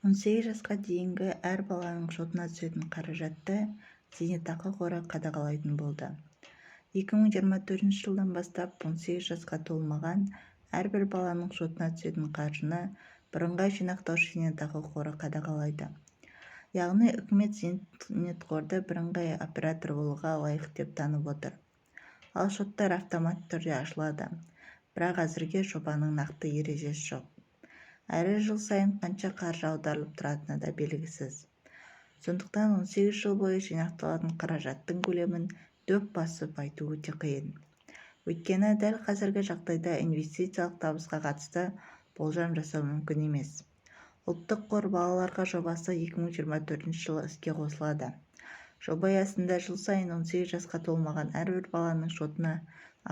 18 жасқа дейінгі әр баланың шотына түсетін қаражатты зейнетақы қоры қадағалайтын болды. 2024 жылдан бастап 18 жасқа толмаған әрбір баланың шотына түсетін қаржыны бірыңғай жинақтаушы зейнетақы қоры қадағалайды. Яғни үкімет зейнетқорды бірыңғай оператор болуға лайық деп танып отыр. Ал шоттар автоматты түрде ашылады. Бірақ әзірге жобаның нақты ережесі жоқ. Әрі жыл сайын қанша қаржы аударылып тұратыны да белгісіз. Сондықтан 18 жыл бойы жинақталатын қаражаттың көлемін дөп басып айту өте қиын. Өйткені дәл қазіргі жағдайда инвестициялық табысқа қатысты болжам жасау мүмкін емес. Ұлттық қор балаларға жобасы 2024 жылы іске қосылады. Жоба аясында жыл сайын 18 жасқа толмаған әрбір баланың шотына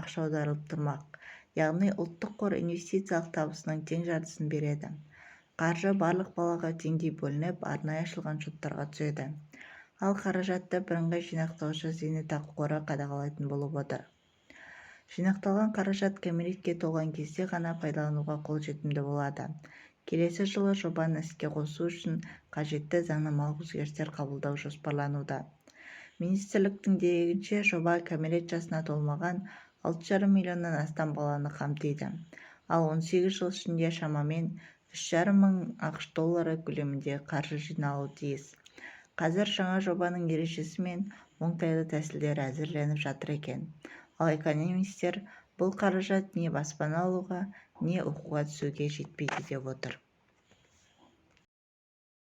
ақша аударылып тұрмақ. Яғни ұлттық қор инвестициялық табысының тең жартысын береді. Қаржы барлық балаға теңдей бөлініп, арнайы ашылған шоттарға түседі. Ал қаражатты бірыңғай жинақтаушы зейнетақы қоры қадағалайтын болып отыр. Жинақталған қаражат кәмелетке толған кезде ғана пайдалануға қолжетімді болады. Келесі жылы жобаны іске қосу үшін қажетті заңнамалық өзгерістер қабылдау жоспарлануда. Министрліктің дерегінше, жоба кәмелет жасына толмаған 6,5 миллионнан астам баланы қамтиды. Ал 18 жыл ішінде шамамен 3,5 мың ақш доллары көлемінде қаржы жиналуы тиіс. Қазір жаңа жобаның ережесі мен оңтайлы тәсілдері әзірленіп жатыр екен. Ал экономистер бұл қаражат не баспана алуға, не оқуға түсуге жетпейді деп отыр.